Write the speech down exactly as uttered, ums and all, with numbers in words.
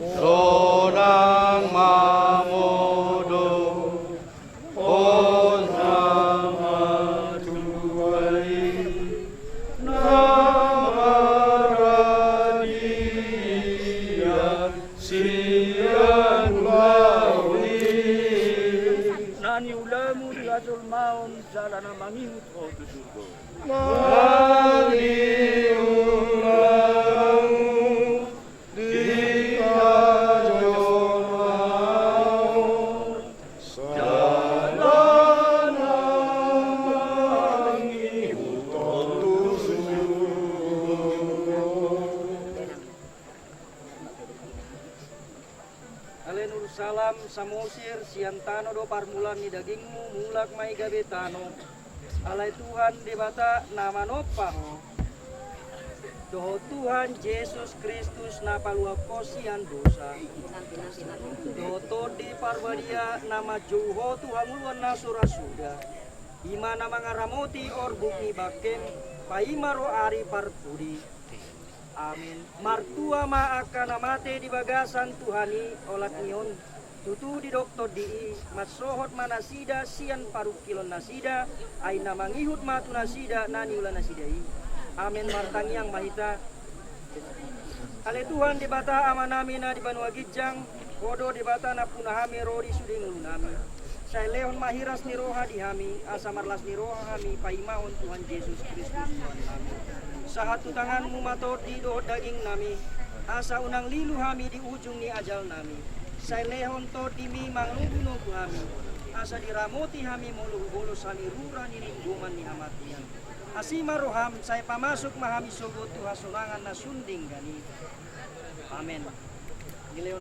Sonang ma modom, hosana ma tu Tuhan i, na marhadian sian ulaon i. Na niulamu di hajolmaon jala na mangihut ho tu surgo. Na niulamu di hajolmaon jala na mangihut ho tu surgo. Ale Nursalam Samosir, sian tano do parmulaan ni dagingmu, mulak ma i gabe tano. Alai Tuhan Debata na manompa ho, dohot Tuhan Jesus Kristus na paluahon ho sian dosa, dohot Tondi Parbadia na manjou ho tu hangoluan na so ra suda, i ma na mangaramoti orbuk ni bangkem paima ro ari parpudi. Amen. Martua ma angka na mate di bagasan Tuhan i, olat ni on. Tutu didok Tondi i, mansohot ma nasida sian parungkilon nasida, ai na mangihut ma tu nasida na niula nasida i. Amen. Martangiang ma hita. Ale Tuhan Debata Amanami na di banua ginjang, Ho do Debata nampuna hami ro di sude ngolunami. Sai lehon ma hiras ni roha di hami, asa marlas ni roha hami paimahon Tuhan Jesus Kristus Tuhannami. Sahat tu tanganmu ma tondi dohot dagingnami, asa unang lilu hami di ujung ni ajalnami. Sai lehon tondimi mangnogunogu hami, asa diramoti hami molo hubolos hami rura ni linggoman ni hamatean. Asi ma roham, sai pamasuk ma hami sogot tu hasonangan na sun denggan i. Amen.